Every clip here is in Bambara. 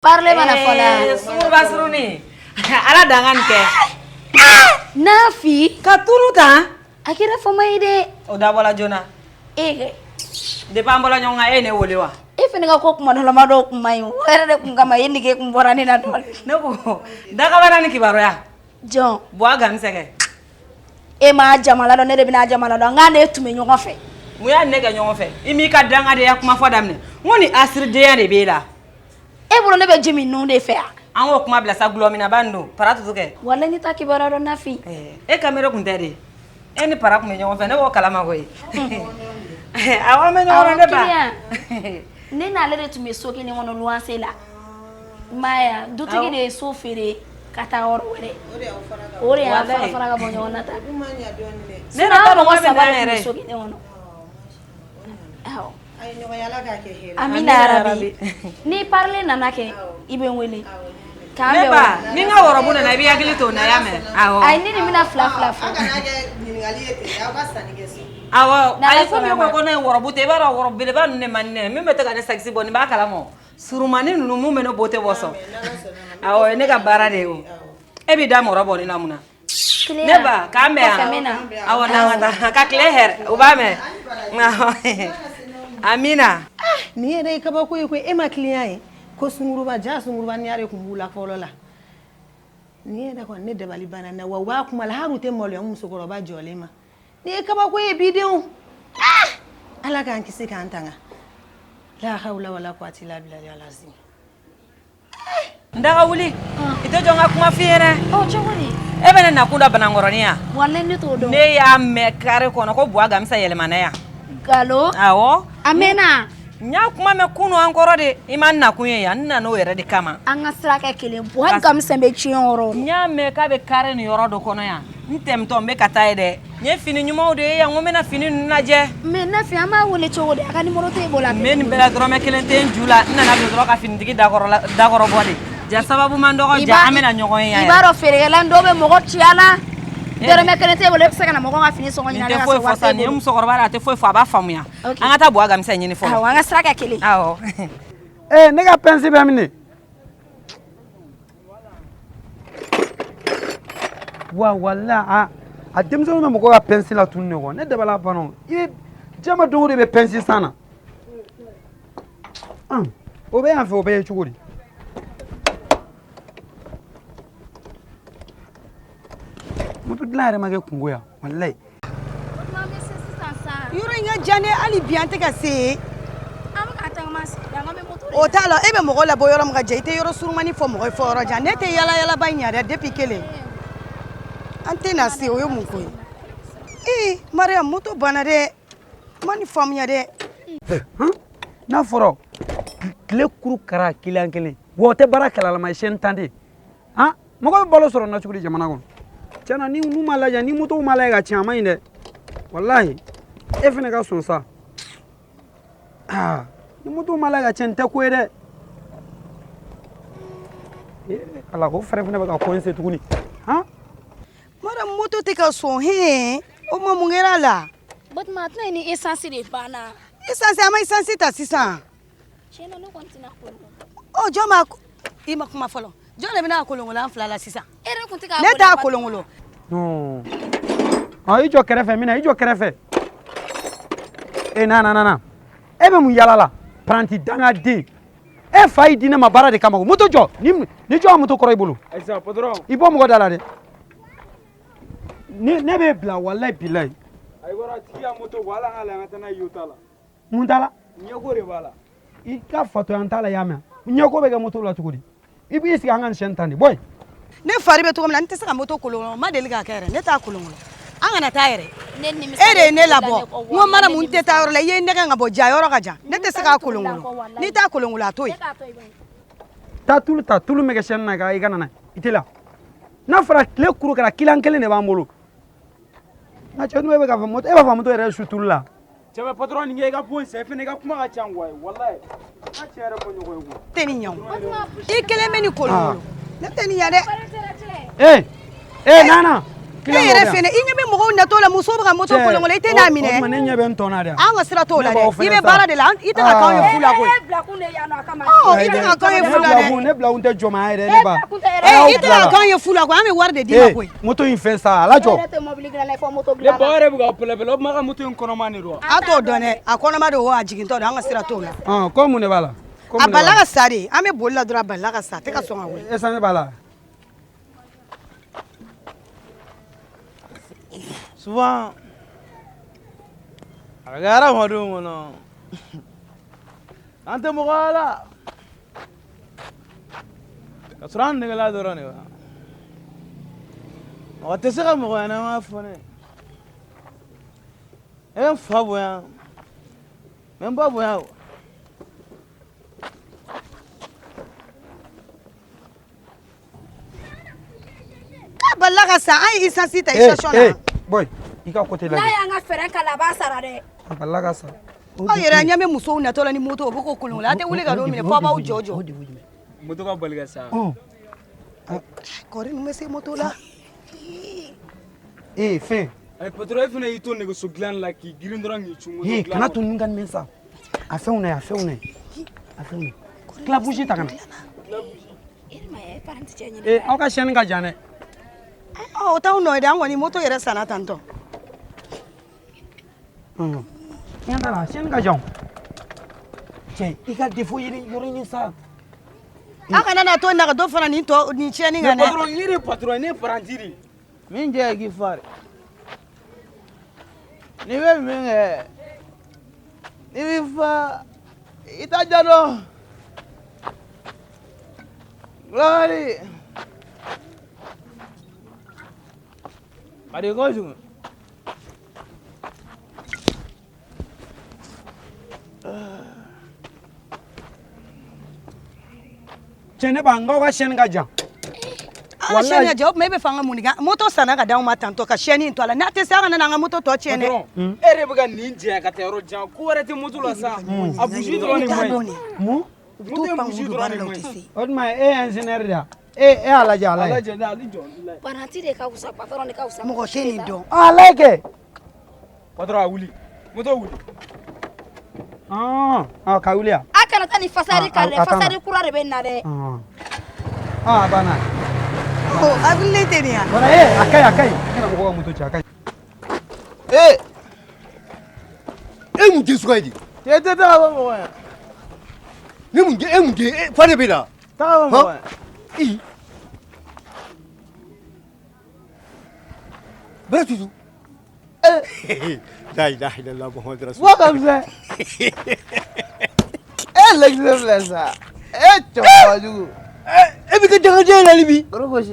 Parler mana fɔ la. Sunguruba surunni ala dan ka nin kɛ. Nafi. Ka turu tan. A kɛra fama ye dɛ. O dabɔla joona. E. Depuis an bɔra ɲɔgɔn kan e ye ne wele wa. E fana ka ko kumadɔlama dɔw kun man ɲi o yɛrɛ de kun kama e nege kun bɔra ne la dɔɔnin. Ne ko dakabana ni kibaruya. Jɔn. Buwa Gamisɛkɛ. E m'a jamana dɔn ne de bɛna a jamana dɔn n k'a ne tun bɛ ɲɔgɔn fɛ. Mun y'a ne kɛ ɲɔgɔn fɛ i m'i ka dangadenya kuma fɔ daminɛ n ko ni asiridenya de b'e la. E bolo ne bɛ ji min nun de fɛ yan. An k'o kuma bila sa gulɔminaba nin don para tutu kɛ. Walayi ne t'a kibaruya dɔn Nafi. E kamere kun tɛ de e ni para kun bɛ ɲɔgɔn fɛ ne b'o kalama koyi. Awɔ an bɛ ɲɔgɔn na ne ba. Ne n'ale de tun bɛ so kelen kɔnɔ luwanse la. I m'a ye wa dutigi de ye so feere ka taa yɔrɔ wɛrɛ. O de y'an fara fara ka bɔ ɲɔgɔn na tan. Ne yɛrɛ t'a dɔn mɔgɔ k'a bɛ saba na de tun bɛ yɛrɛ. so kelen kɔnɔ. Awɔ. Amina Amina yarabi. Ni parler nana kɛ i bɛ n wele. K'an Ne bɛn ba o. ni n ka wɔrɔbu nana i b'i hakili to n na i y'a mɛn. Awɔ. Ayi ne de bɛna fila fila fɔ. Awɔ N'Ala ayi komi sɔnna e ma. ko ko ne ye wɔrɔbu tɛ i b'a dɔn wɔrɔbu belebeleba ninnu de man di ne ye min bɛ to ka ne sagisi bɔ nin b'a kalama o surumani ninnu mun bɛ ne beauté bɔ sɔn. Awɔ o ye ne ka baara de ye o. E b'i da mɔrɔ bɔ ne la mun na. Ne ba k'an bɛn Kɔfɛ n bɛ na. Awɔ n'an ka taa ka tile hɛrɛ o b'a mɛn. Awɔ. Amina. Nin yɛrɛ ye kabako ye koyi e ma client ye ko sunguruba ja sungurubaniya de tun b'u la fɔlɔ la nin yɛrɛ kɔni ne dabali banna na wa u b'a kuma la hali u tɛ maloya musokɔrɔba jɔlen ma nin ye kabako ye bi denw ah! Ala k'an kisi k'an tanga la hawla wala quwwata illa billahi alazim. N daga wuli i tɛ jɔ n ka kuma f'i ɲɛna. Ɔ cogo di. E bɛ ne nakun dɔn Banankɔrɔnin yan. Walayi ne t'o dɔn. Ne y'a mɛn carré kɔnɔ ko Buwa Gamisa yɛlɛmana yan. Nkalon. Awɔ. A mɛnna. N y'a kuma mɛn kunun an kɔrɔ de i ma n nakun ye yan n nana o yɛrɛ de kama. An ka sira kɛ kelen Buwa Gamisa bɛ tiɲɛ yɔrɔ. N y'a mɛn k'a bɛ carré nin yɔrɔ dɔ kɔnɔ yan n tɛmɛtɔ n bɛ ka taa ye dɛ n ye fini ɲumanw de ye yan n ko n bɛna fini ninnu lajɛ. Mais Nafi an b'a wele cogo di a ka numéro t'e bolo. N bɛ nin bɛɛ la dɔrɔmɛ kelen tɛ n ju la n nana don dɔrɔn ka finitigi dakɔrɔ bɔ de ja sababu man dɔgɔ ja an bɛna ɲɔgɔn ye yan. I b'a dɔn feerekɛla dɔw bɛ mɔgɔ ci a la. Dɔrɔmɛ kelen t'e bolo e bɛ se ka na mɔgɔ ka fini sɔngɔ Nin ɲini tɛ ka foyi sɔrɔ fɔ wari sa t'e nin ye bolo. musokɔrɔba de a tɛ foyi fɔ a b'a faamuya. Ok. An ka taa Buwa Gamisa ɲini fɔlɔ. Awɔ an ka sira kɛ kelen. Awɔ. Ee ne ka pince bɛ min de? Wa wala a denmisɛnninw bɛ mɔgɔw ka pince la tunu de kɔ ne dabali banna o i bɛ jama don o don i bɛ pince san na o bɛ yan fɛ o bɛ ye cogo di? Moto dilan yɛrɛ ma kɛ kungo ya walayi. Yɔrɔ in ka jan dɛ hali bi an tɛ ka se yen. An bɛ ka tagama sen an bɛ moto O t'a la e bɛ mɔgɔ labɔ yɔrɔ min ka jan i tɛ yɔrɔ surumani fɔ mɔgɔ ye fɔ yɔrɔ jan ne tɛ yala yalaba in ɲa dɛ depuis kelen an tɛ na se o ye mun ko ye ee Mariam moto banna dɛ n ma nin faamuya dɛ. N'a fɔra tile kuru kara kiliyan kelen wa o tɛ baara kalalama ye siyɛn tan de han mɔgɔ bɛ balo sɔrɔ na cogo di jamana kɔnɔ tiɲɛ na ni n'u ma lajɛ ni motow ma lajɛ ka tiɲɛ a man ɲi dɛ walahi e fana ka sɔn sa aa ni motow ma lajɛ ka tiɲɛ nin tɛ ko ye dɛ ee ala ko fɛrɛ fana bɛ ka coincer tuguni han. Mariam moto tɛ ka sɔn hɛn o ma mun kɛra a la. Batuma a tɛna ni essence de banna. Essence an ma essence ta sisan. Tiɲɛ na ne kɔni tɛna kolon. Ɔ jɔn b'a i ma kuma fɔlɔ jɔn de bɛna a kolonkolon an fila la sisan. E yɛrɛ kun tɛ k'a Ne t'a kolonkolon. Non. Ah, i jɔ kɛrɛfɛ mina i jɔ kɛrɛfɛ. E na na na na. E bɛ mun yala la? Paranti dangaden. E fa y'i di ne ma baara de kama. Moto jɔ. Ni ni jɔ moto kɔrɔ i bolo. Ayisa patron. I bɔ mɔgɔ da la dɛ. Ne b'e bila walayi bilayi. Ayiwa a tigi ka moto bɔ hali an k'a lajɛ an ka taa n'a ye Yota la. Mun t'a la? Ɲɛko de b'a la. I ka fatɔya t'a la i y'a mɛn. Ɲɛko bɛ kɛ moto la cogo di? I b'i sigi an ka nin chaîne tan de bɔ yen. Ne fari bɛ cogo min na n tɛ se ka moto kolonkolon n ma deli k'a kɛ yɛrɛ ne t'a kolonkolon an kana taa yɛrɛ. E de ye ne labɔ n ko Mariam n tɛ taa yɔrɔ la i ye n nɛgɛn ka bɔ ja yɔrɔ ka jan ne tɛ se k'a kolonkolon n'i t'a kolonkolon a to yen. Taa tulu ta tulu bɛ kɛ chaîne na i ka na n'a ye i teliya. N'a fɔra tile kuru kɛra kiliyan kelen de b'an bolo. Nka cɛ dun e bɛ k'a fɔ moto e b'a fɔ moto yɛrɛ ye su tulu la. Cɛ patron nin kɛ i ka bon san i fana i ka kuma ka ca quoi walayi an ka tiɲɛ yɛrɛ fɔ ɲɔgɔn ye quoi. Tɛ nin ɲɛ o i kelen bɛ nin kolonkolon ne tɛ nin ɲɛ dɛ. Ee ee Nana. E yɛrɛ fɛnɛ i ɲɛ bɛ mɔgɔw musow natɔ la, musow bɛ ka moto kolonkolon, i tɛ n'a minɛ. O tuma ne ɲɛ bɛ n tɔ na de. An ka sira t'o la dɛ, i bɛ baara de la, i tɛ ka k'anw ye fu la koyi. E bila kun de yan nɔ a kama. Ɔ, i tɛ ka k'anw ye fu la dɛ. Ne bila kun tɛ jɔnmaya yɛrɛ ne ba. Ee, i tɛ ka k'anw ye fu la koyi, an bɛ wari de d'i ma koyi. Moto in fɛn sa, a lajɔ. E yɛrɛ tɛ mobili dilan na, fɔ moto Ne dilan ba na. yɛrɛ bɛ ka pɛlɛpɛlɛ, o tuma ka moto in kɔnɔma de don wa? An t'o dɔn dɛ, a kɔnɔma don o, a jigintɔ don, an ka sira t'o la. Ɔn, ko mun de b'a la? A balila ka sa de, an bɛ boli la dɔrɔn, a balila ka sa, a tɛ ka sɔn ka wuli. Essence b'a la. Souvent, a bɛ kɛ hadamadenw kɔnɔ an tɛ mɔgɔya la ka sɔrɔ an negela dɔrɔn de wa. Mɔgɔ tɛ se ka mɔgɔ ɲɛnama fɔ ne ye. Ne bɛ n fa bonya, n bɛ n ba bonya o. K'a balila ka sa, an ye essence ta station na. Boy, i ka côté N'a lajɛ. y'an ka fɛɛrɛ k'a la, a b'a sara dɛ. A balila ka sa. Aw yɛrɛ ɲɛ bɛ musow natɔ la ni moto, u bɛ k'o kolonkolon, a tɛ wuli ka n'o minɛ fo aw b'aw jɔ jɔ. Moto ka bali ka sa. Kɔri ninnu bɛ se moto la. Ee, fɛn. Ayi patron, e fana y'i to nɛgɛso dilan la k'i girin dɔrɔn k'i cun moto Ee, dilan kana kɔnɔ. to ninnu ka nin sa. A fɛnw na ye, a fɛnw na ye. A fɛnw na ye. Tila bougie ta ka na. Ee, aw ka chaîne ka jan dɛ. Ɔ, o t'anw nɔ ye dɛ, an kɔni moto yɛrɛ sanna tan tɔ. Ɲɛ t'a la, chaîne ka jan o. Cɛ, i ka défaut ɲini yɔrɔ ɲini sa. Aw kana na to nin na ka dɔ fara nin tɔ nin tiɲɛni kan Mais dɛ. patron, ne de ye patron ye, ne ye paranti de ye. Min jɛ ye k'i fa de. N'i bɛ min kɛ, n'i b'i fa, i t'a ja dɔn. Gulɔkari. Ka di kojugu. Cɛ, ne b'a n k'aw ka chaîne ka jan. An ka chaîne ka jan, o tuma e bɛ fɛ an ka mun de kɛ? Moto sanna ka d'anw ma tantɔ ka chaîne in to a la, n'a tɛ se, aw kana n'an ka moto tɔ tiɲɛ dɛ. Patron, e yɛrɛ bɛ ka nin janya ka taa yɔrɔ jan, ko wɛrɛ tɛ moto la sa. A bougie dɔrɔn de man ɲi. Mun? U bɛ Moto t'u in pan bougie k'u don dɔrɔn baara de la, u man tɛ ɲi. se. O tuma e ye ingénieur de ye wa? E y'a lajɛ, a A lajɛ. lajɛ, ale jɔ. Paranti de ka fisa, patron de ka fisa. Mɔgɔ tɛ nin dɔn. A lajɛ kɛ. Patron, a wuli. Moto wuli. Ɔn, ka wuli yan. A kana taa ni fasari kan dɛ, A t'an na. fasari kura de bɛ na dɛ. Ɔn, a banna. Ɔ, a wulilen tɛ nin ya. Voilà, ee, a ka ɲi, a ka ɲi. I kana mɔgɔw ka moto ci, a ka ɲi. Ee! E mun den suguya ye de? Cɛ, i tɛ taa ka bɔ mɔgɔ ye. Ne mun den, e mun den, e fa de bɛ na. Taa ka bɔ mɔgɔ ye. I. Bɛrɛ tutu. La ilaha illallah Muhammadu Bɔ rasulullah. ka misɛn. E lajɛ filɛ sa. E cɛkɔrɔba jugu. E bɛ kɛ dangadenya ye hali bi. Kɔrɔ gosi.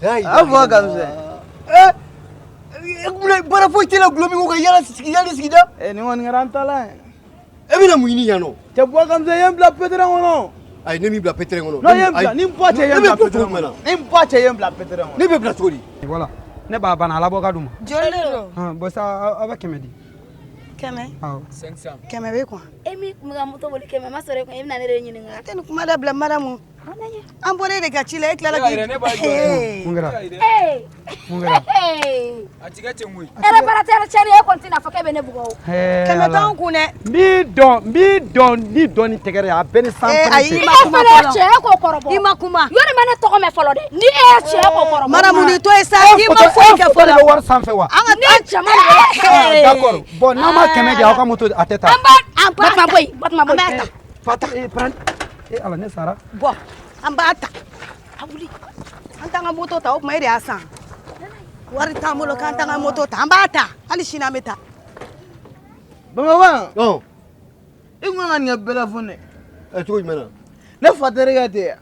La ilaha A fɔ ka misɛn. E munna baara foyi t'e la gulɔ min kɔ ka yala sigi yala sigida? Ee, nin kɔni kɛra an taalan ye. E bɛna mun ɲini yan nɔ? Cɛ, bɔ ka misɛn, i ye n bila pétrin kɔnɔ. Ayi, ne m'i bila pétrin kɔnɔ. Non, i ye n bila, ni n ba cɛ, i ye n Ne bila bɛ bila pétrin cogo jumɛn kɔnɔ. na? Ni n ba cɛ, i ye n bila pétrin kɔnɔ. Ne bɛ bila cogo di? Voilà. Ne b'a banna, a labɔ ka d'u ma. Joli de don? Ɔn, bon sa, aw bɛ 100 di. 100. Awɔ. 500. 100 bɛ kun. E min kun bɛ ka moto boli 100 ma sɔrɔ e kun, e bɛna ne de ɲininka. A tɛ nin kuma dabila madamu. An bɔra e de ka ci la, e tilala Ne yɛrɛ, ne b'a jɔ dɛ. Ee. Mun kɛra? Ee! Mun kɛra? Ee! A ti kɛ ten koyi. Réparateur cɛnni, e kɔni tɛna fɔ k'e bɛ ne bugɔ o. Hɛɛ, 100 Ala. t'anw kun dɛ. N b'i dɔn, n b'i dɔn ni dɔn ni tɛgɛrɛ ye, a bɛɛ ni san Ee, pɛrɛn ayi, cɛ. i E ma kuma fana ye fɔlɔ. cɛ k'o kɔrɔbɔ. I ma kuma. Yɔrɔ ma ne tɔgɔ mɛn fɔlɔ dɛ. Ni e ye cɛ k'o kɔrɔbɔ. Madamu, nin to ye sa, E i ma photo- foyi e kɛ photo de fɔlɔ. bɛ wari sanfɛ wa? An ka Ni jama de Ah, d'accord. Bon, n'aw ma 100 di, aw ka moto a tɛ taa. An b'a Batuma bɔ yen, Batuma bɔ An b'a yen. ta. Patron, eh, prends. Eh, Ala, ne sara. Bɔ, an b'a ta. A wuli. An t'an ka moto ta, o tuma e de y'a san. Wari t'an bolo k'an t'an ka moto ta, an b'a ta. Hali sini an bɛ taa. Bamakɔ yan. Ɔn. I kun kan ka nin kɛ bɛɛ la fo ne. Ɛ, cogo jumɛn na? Ne fa terikɛ tɛ yan.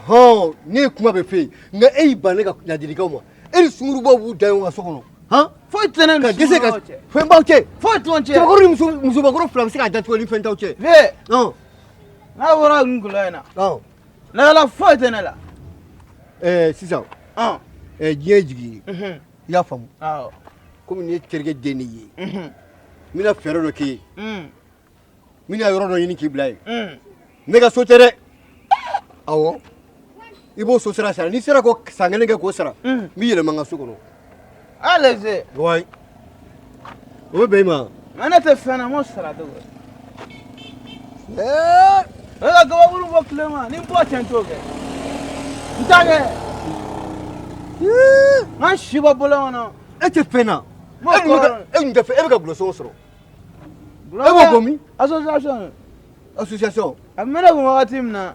Hɔn, ne ye kuma bɛɛ f'e ye, nka e y'i ban ne ka ladilikanw ma. E ni sunkurubaw b'u da ɲɔgɔn kan so kɔnɔ. Han? Foyi tɛ ne ni Ka dɛsɛ ka sunkurubaw cɛ. fɛn b'aw cɛ. Foyi t'anw cɛ. Cɛbakɔrɔ ni muso musobakɔrɔ fila bɛ se k'a da cogo ni fɛn t'aw cɛ. Vieux. Ɔn. N'a bɔra nin gulɔ in na. Ɔn. Nɛgɛla foyi tɛ ne la. Ɛɛ, sisan. Ɔn. Ɛɛ, diɲɛ ye jigi ye. I y'a faamu? Awɔ. Komi ne ye terikɛ den de ye. N bɛna fɛɛrɛ dɔ k'i ye. N bɛna yɔrɔ dɔ ɲini k'i bila yen. Ne ka so tɛ dɛ. Awɔ. I b'o so sara sara. N'i sera k'o san kelen kɛ k'o sara, n b'i yɛlɛma n ka so kɔnɔ. Allez. Ouais. O bɛ bɛn i ma. Mais ne tɛ fɛn na, n m'o sara cogo. Ee! E ka gabakuru bɔ tile ma, ni n bɔ cɛ n t'o kɛ. N t'a kɛ. N ka si bɔ bolo kɔnɔ. E tɛ fɛn na. M'o E dun bɛ ka kɔrɔ. e dun tɛ fɛn, e bɛ ka gulɔ sɔngɔ sɔrɔ. E b'o bɔ min? Association. Association. A bɛ ne kun wagati min na,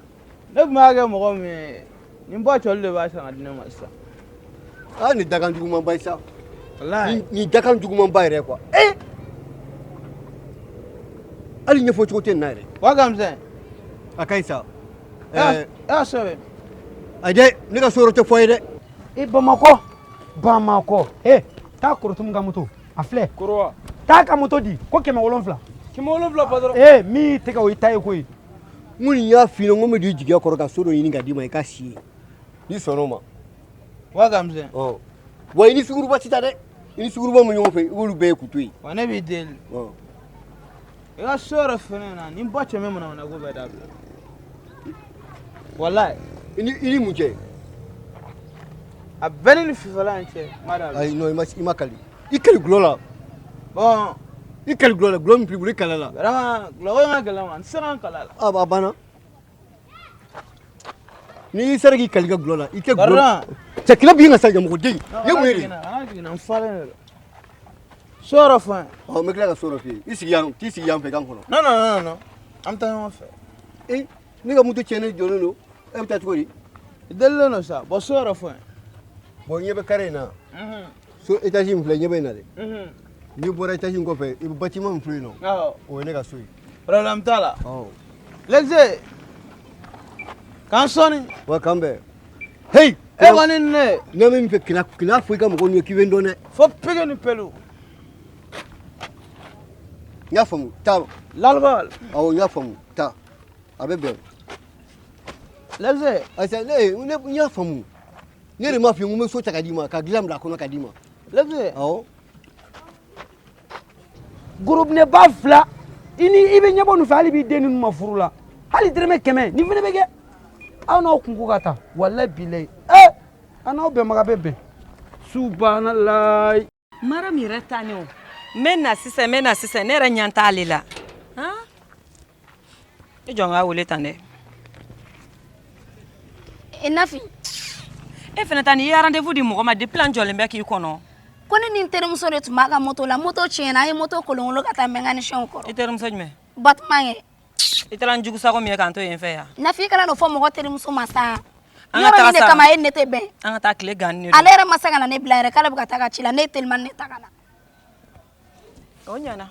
ne tun b'a kɛ mɔgɔ min ye, nin bɔ cɛlu de b'a san ka di ne ma sisan. Ah, nin dakan jugumanba ye sa. Walayi. Nin dakan jugumanba yɛrɛ quoi. Eh! Hali ɲɛfɔ cogo tɛ nin na yɛrɛ. Wa ka misɛn. A ka ɲi sa. E y'a sɛbɛn. Ayi dɛ, ne ka so yɔrɔ tɛ fɔ a ye dɛ. E Bamakɔ, Bamakɔ, e taa Korotumu ka moto a filɛ. Koro. Taa ka moto di ko 700. 700 patron. Ee min y'i tɛgɛ o y'i ta ye koyi. N ko nin y'a f'i ɲɛna n ko n bɛ don i jigiya kɔrɔ ka so dɔ ɲini ka d'i ma i ka si yen. N'i sɔnn'o ma. Wa ka misɛn. Ɔ wa i ni sunguruba tɛ taa dɛ. I ni sunguruba min ɲɔgɔn fɛ i b'olu bɛɛ ye k'u to yen. Wa ne b'i deli. Ɔ. I ka so yɛrɛ fɛnɛ na, ni n ba cɛ bɛ manamana ko bɛɛ dabila. Walayi. I ni mun cɛ? A bɛɛ ni nin fifala in cɛ, n b'a dabila. Ayi non, i ma kali. I kali gulɔ la. Bon. I kali gulɔ la, gulɔ min filɛ i bolo i kali a la. Vraiment, gulɔ ko in ka gɛlɛn ma, n tɛ se ka n kali a la. A banna. N'i sera k'i kali i ka gulɔ la, i tɛ gulɔ. Pardon. Cɛ kile bin ka sa ɲamɔgɔden. Nin ye mun ye de? Kana jigin n na, n falen de don. So yɔrɔ fɔ n ye. Ɔ n bɛ tila ka so dɔ f'i ye. I sigi yan, t'i sigi yan fɛ k'an kɔnɔ. Non non non non, an bɛ taa ɲɔgɔn fɛ. Ee ne ka moto tiɲɛnen jɔlen don, e bɛ taa cogo di? I delilen don sa, bon so yɔrɔ fɔ n ye. Bon ɲɛ bɛ carré in na. So étage min filɛ ɲɛ bɛ in na dɛ. N'i bɔra étage in kɔfɛ, i bɛ bâtiment min filɛ yen nɔ. Awɔ. O ye ne ka so ye. Problème t'a la. Awɔ. Leze. K'an sɔnni. Wa k'an bɛn. Hey! E kɔni ni ne. N'a bɛ min fɛ kina fɔ i ka mɔgɔw ye k'i bɛ n dɔn dɛ. Fo pege ni pelu. N y'a faamu, taa. L'alcool. Awɔ n y'a faamu, taa. A bɛ bɛn. Leze. Ayisa ne n y'a faamu. Ne de m'a f'i ye n ko n bɛ so ta ka d'i ma, ka dilan bila a kɔnɔ ka d'i ma. Leze. Awɔ. Gorobinɛba fila i ni i bɛ ɲɛbɔ nin fɛ hali b'i den ninnu ma furu la hali dɛrɛmɛ 100 nin fana bɛ kɛ aw n'aw kunko ka taa walayi bilayi ee an n'aw bɛnbaga bɛ bɛn subahanallahi. Mara min yɛrɛ ta ne o n bɛ na sisan n bɛ na sisan ne yɛrɛ ɲɛ t'ale la han i jɔ n k'a wele tan dɛ. E Nafi. E fana ta nin i ye rendez-vous di mɔgɔ ma depuis an jɔlen bɛ k'i kɔnɔ. Ko ne ni n terimuso de tun b'a ka moto la, moto tiɲɛna, an ye moto kolonkolon ka taa mécanicien kɔrɔ. I terimuso jumɛn? Batuma kɛ. I taara n jugu sago min ye k'an to yen fɛ yan. Nafi i kana n'o fɔ mɔgɔ terimuso ma sa. An ka Yɔrɔ taga min de sa. kama e ni ne tɛ bɛn. An ka taa tile gannen de don. Ale yɛrɛ ma se ka na ne bila yɛrɛ k'ale bɛ ka taa ka ci la, ne ye telimani de ta ka na. O ɲɛna.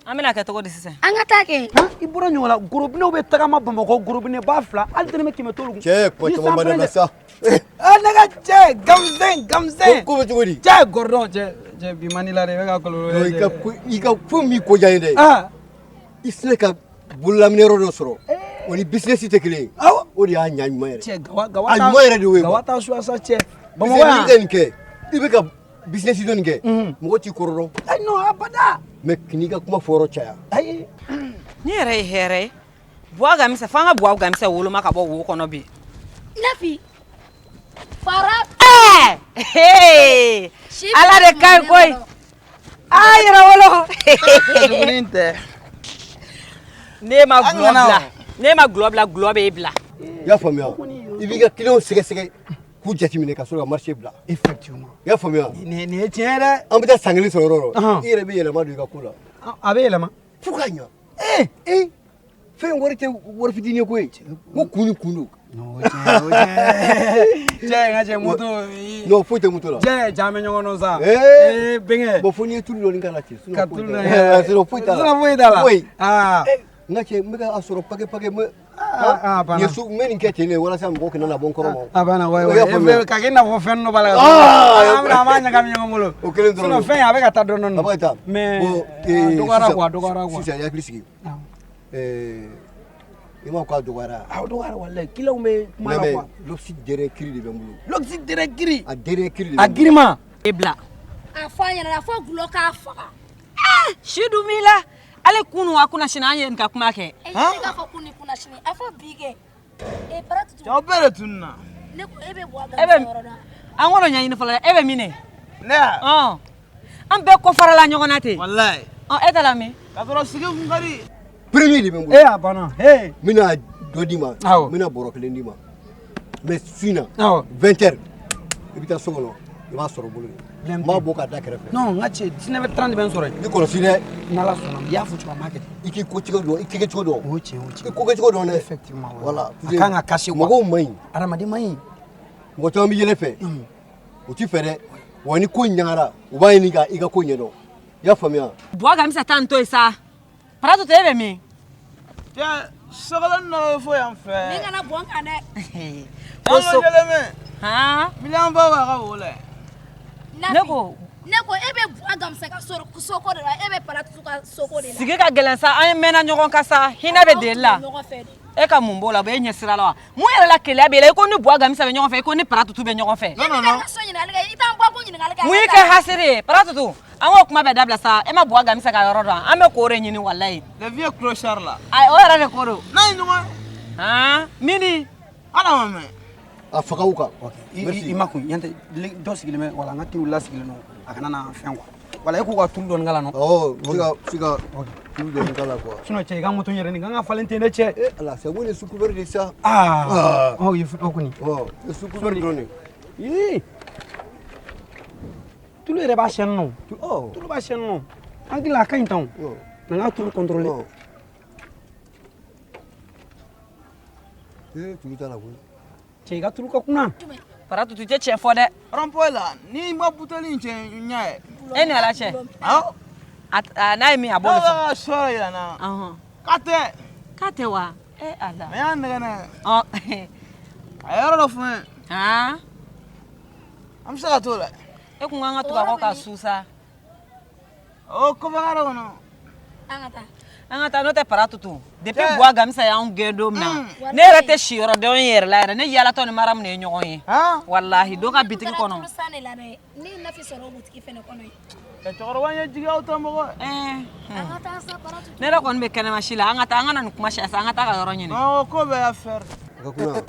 An bɛna kɛ cogo di sisan? An ka taa kɛ. I bɔra ɲɔgɔn la gorobinɛw bɛ tagama Bamakɔ gorobinɛba fila hali dɛrɛmɛ 100 t'olu kun. Cɛ kuma caman ba dabila sa. Ne ka cɛ Gamzɛn Gamzɛn. Ko bɛ cogo di? Cɛ Gordon cɛ cɛ bi man di la dɛ i bɛ ka kɔlɔlɔ. I ka ko min ko diya n ye dɛ. I sera ka bololaminɛ yɔrɔ dɔ sɔrɔ o ni business tɛ kelen ye. Awɔ. O de y'a ɲa ɲuman yɛrɛ. Cɛ gawa gawa A ɲuman yɛrɛ de y'o ye. Gawa t'a suwa sa cɛ. Parce Bamakɔ que n'i yan. bɛ ka nin kɛ, i bɛ ka business dɔ nin kɛ, mɔgɔ t'i kɔrɔ dɔn. Ayi non abada. Mais k'i ka kuma fɔ yɔrɔ caya. Ayi. Ni yɛrɛ ye hɛrɛ ye. Buwa Gamisa f'an ka Buwa Gamisa woloma ka bɔ wo kɔnɔ bi. Nafi. Fara. Ɛɛ. Ala de ka ɲi koyi. Aa yɛrɛ wolo. Tuguni tɛ. Ne ma gulɔ bila. Ne ma gulɔ bila, gulɔ b'e bila. I y'a faamuya? I b'i ka client sɛgɛsɛgɛ k'u jateminɛ ka sɔrɔ ka marché bila. Effectivement. I y'a faamuya? Nin ye tiɲɛ ye dɛ. An bɛ taa san kelen sɔrɔ yɔrɔ o yɔrɔ. I yɛrɛ bɛ yɛlɛma don i ka ko la. A bɛ yɛlɛma. Fo k'a ɲa. Ee fɛn wari tɛ wari fitinin ye koyi. N ko kun ni kun don. Cɛ n ka cɛ moto. Non foyi tɛ moto la. Cɛ ja an bɛ ɲɔgɔn dɔn sa. Ee bɛnkɛ. Bon fo n'i ye tulu dɔɔni k'a la ten. Ka tulu dɔɔni k'a la. Sinon foyi t'a la. Sinon foyi t'a la. Foyi. Aa. N ka cɛ n bɛ ka a sɔrɔ paquet paquet n bɛ. Aa banna. N ye so n bɛ nin kɛ ten de walasa mɔgɔw kana na bɔ n kɔrɔ ma. A banna wayi I y'a faamuya? wayi ka kɛ i n'a fɔ fɛn dɔ b'a la. Aa An bɛna an b'a ɲagami ɲɔgɔn bolo. O kelen dɔrɔn. Sinon fɛn in a bɛ ka taa dɔɔni dɔɔni. A bɛ ka taa. Mais Bon, a dɔgɔyara quoi a dɔgɔyara quoi. Sisan i hakili sigi. I m'a fɔ k'a dɔgɔyara. A dɔgɔyara walayi client bɛ kuma la quoi. L'oxyde dernier cri de bɛ n bolo. L'oxyde dernier cri. A dernier cri de bɛ n bolo. A girinma. E bila. A fɔ a ɲɛna a fɔ gulɔ k'a faga. Si dun b'i la. Ale kunu a kunna sini an ye nin ka kuma kɛ. E ne k'a fɔ kun ni kunna sini a fɔ bi kɛ. E bara tutu. Cɛw bɛɛ de tununna. Ne ko e bɛ Buwa E bɛ Gamisa yɔrɔ dɔn. an kɔnɔ ɲɛɲini fɔlɔ dɛ e bɛ min ne? Ne ya. Ɔn. An bɛɛ kɔfarala ɲɔgɔn na ten. Walayi. Ɔ e ta la min? K'a sɔrɔ sigi kun ka di. Premier de bɛ n bolo. E a banna. Hey. N bɛna dɔ d'i ma. Awɔ. N bɛna bɔrɔ kelen d'i ma. Mais su in na. Awɔ. 20 heures i bɛ taa so kɔnɔ i b'a sɔrɔ bolo yen. N b'a bɔ k'a da kɛrɛfɛ. Non, n ka cɛ 19h30 bɛ n sɔrɔ yen. I kɔlɔsi dɛ. N'Ala sɔnna i y'a fɔ cogo min n b'a kɛ ten. I k'i ko cogo dɔn, i kɛcogo dɔn. O ye tiɲɛ o ye tiɲɛ. I ko kɛcogo dɔn dɛ. Effectivement. Voilà. A kan ka cacher quoi. Mɔgɔw man ɲi. Adamaden man ɲi. Mɔgɔ caman bɛ yɛlɛ fɛ. O t'i fɛ dɛ. Wa ni ko ɲagara u b'a ɲini ka i ka ko ɲɛdɔn. I y'a faamuya. Buwa Gamisa taa nin to yen sa. Paratu tɛ e bɛ min? Cɛ sɔgɔlɔni dɔ bɛ fɔ yan fɛ. Ni kana bɔn kan dɛ. Ko so. Han. Miliyɔn ba b'a ka wo la. Ne ko. Ne ko e bɛ Buwa Gamisa ka soko de la, e bɛ Paratu ka soko de la. Sigi ka gɛlɛn sa, an mɛnna ɲɔgɔn kan sa, hinɛ bɛ deli la. Ɲɔgɔn fɛ de. E ka mun b'o la, o b'e ɲɛ sira la wa? Mun yɛrɛ la keleya b'e la, i ko ni Buwa Gamisa bɛ ɲɔgɔn fɛ, i ko ni Paratutu bɛ ɲɔgɔn fɛ. Non non non. So ɲininkali kɛ, i t'an bɔ ko ɲininkali kɛ. Mun y'i kɛ hasiri ye? Paratutu, an k'o kuma bɛɛ dabila sa, e ma Buwa Gamisa ka yɔrɔ dɔn, an bɛ k'o de ɲini walayi. Le vieux clochard là. Ayi, o yɛrɛ de ko don. N'a ye ɲɔgɔn ye. Han, mini. Ala ma mɛn. A faga u kan. I ma kun yan tɛ dɔ sigilen bɛ wala an ka tew lasigilen don a kana na fɛn quoi. Wala e k'u ka tulu dɔɔni k'a la nɔ. Awɔ, se ka tulu dɔɔni k'a la quoi. Sinon cɛ i ka moto in yɛrɛ nin kan ka falen ten dɛ cɛ. Eh ala, c'est bon sous couvert de ça. Ah. Oh, il faut o kɔni. Ɔ, sous couvert dɔrɔn de. Ii. Tulu yɛrɛ b'a siyɛn nɔ. Tulu b'a siyɛn nɔ. An hakili la a ka ɲi tan o. Mais n ka tulu contrôler. Eh, tulu t'a la koyi. Cɛ i ka tulu ka kunna. Paratu tɛ tiɲɛ fɔ dɛ. Rond-point la ni ma buteli in cɛ n ɲa ye. E ni Ala cɛ. Awɔ. A n'a ye min a b'o de fɔ. Dɔw b'a ka sɔrɔ yira n na. K'a tɛ. K'a tɛ wa? E Ala. Mais y'a nɛgɛ nɛgɛ. Ɔ. A ye yɔrɔ dɔ fɔ n ye. Han. An bɛ se ka t'o la. E kun kan ka tugu a kɔ ka su sa. O kɔfɛ ka dɔ kɔnɔ. An ka taa. An ka taa n'o tɛ Paratutu. Depuis Buwa Gamisa y'anw gɛn don min na, ne yɛrɛ tɛ si yɔrɔ dɔn n yɛrɛ la yɛrɛ, ne yaalatɔ ni Maramu de ye ɲɔgɔn ye. Walahi dɔ ka bitigi kɔnɔ. Tulu san de la dɛ. Ne ye nafi sɔrɔ o butigi fɛnɛ kɔnɔ yen. Cɛkɔrɔba in ye jigiyaw ta mɔgɔ ye. An ka taa sa Paratu. Ne yɛrɛ kɔni bɛ kɛnɛma si la, an ka taa, an ka na nin kuma siya sa, an ka taa ka yɔrɔ ɲini. Awɔ, ko bɛɛ y'a fɛrɛ. A ka kunna.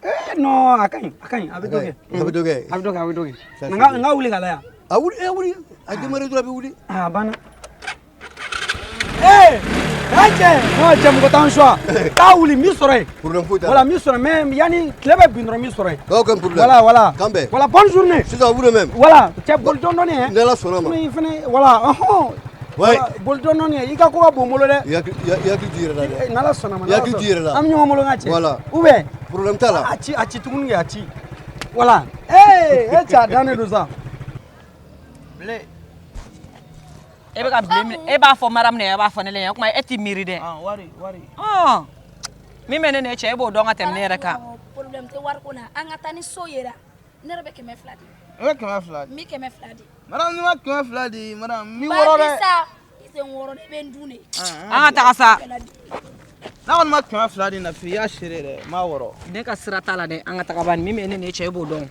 Eh non, a ka ɲi, a ka ɲi, a bɛ dɔ kɛ. A bɛ dɔ kɛ. A bɛ dɔ kɛ, a bɛ dɔ kɛ. N ka wuli ka lajɛ. A wuli, e wuli. A démarrer dɔrɔn a bɛ wuli. A banna. Eh, a cɛ, non cɛ mɔgɔ t'an choix. Taa wuli n b'i sɔrɔ yen. Problème foyi t'a la. Voilà, n b'i sɔrɔ mais yanni tile bɛ bin dɔrɔn n b'i sɔrɔ yen. Aucun problème. Voilà, voilà. K'an bɛn. Voilà, bonne journée. Sisan vous de même. Voilà, cɛ boli dɔɔni dɔɔni hein. Ni Ala sɔnna ma. Sinon i fɛnɛ voilà, ɔhɔn. Ouais. Voilà, boli dɔɔni dɔɔni i ka ko ka bon n bolo dɛ. I hakili t'i yɛrɛ la dɛ. N'Ala sɔnna ma. I hakili t'i yɛrɛ la. An bɛ ɲɔgɔn bolo n ka cɛ. Voilà. Ou bien. Problème t'a la. A ci tuguni kɛ a ci. Voilà. Eh, e cɛ a dannen don sa. Bile. E bɛ ka bilen minɛ, e b'a fɔ Maramu de ye, e b'a fɔ ne la o kuma e t'i miiri dɛ. Wari wari. Ɔn. Min bɛ ne n'e cɛ e b'o dɔn ka tɛmɛ ne yɛrɛ kan. Problème tɛ wari ko la. An ka taa ni so yera. Ne yɛrɛ bɛ 200 di. I bɛ 200 di. N bɛ 200 di. Madame n'i ma 200 di, madame n b'i wɔrɔ dɛ. Ba sa, i tɛ n wɔrɔ dɛ, i bɛ n dun de. An ka taga sa. N'a kɔni ma 200 di Nafi i y'a seere dɛ, n b'a wɔrɔ. Ne ka sira t'a la dɛ, an ka taga bani min bɛ ne n'e cɛ e b'o dɔn.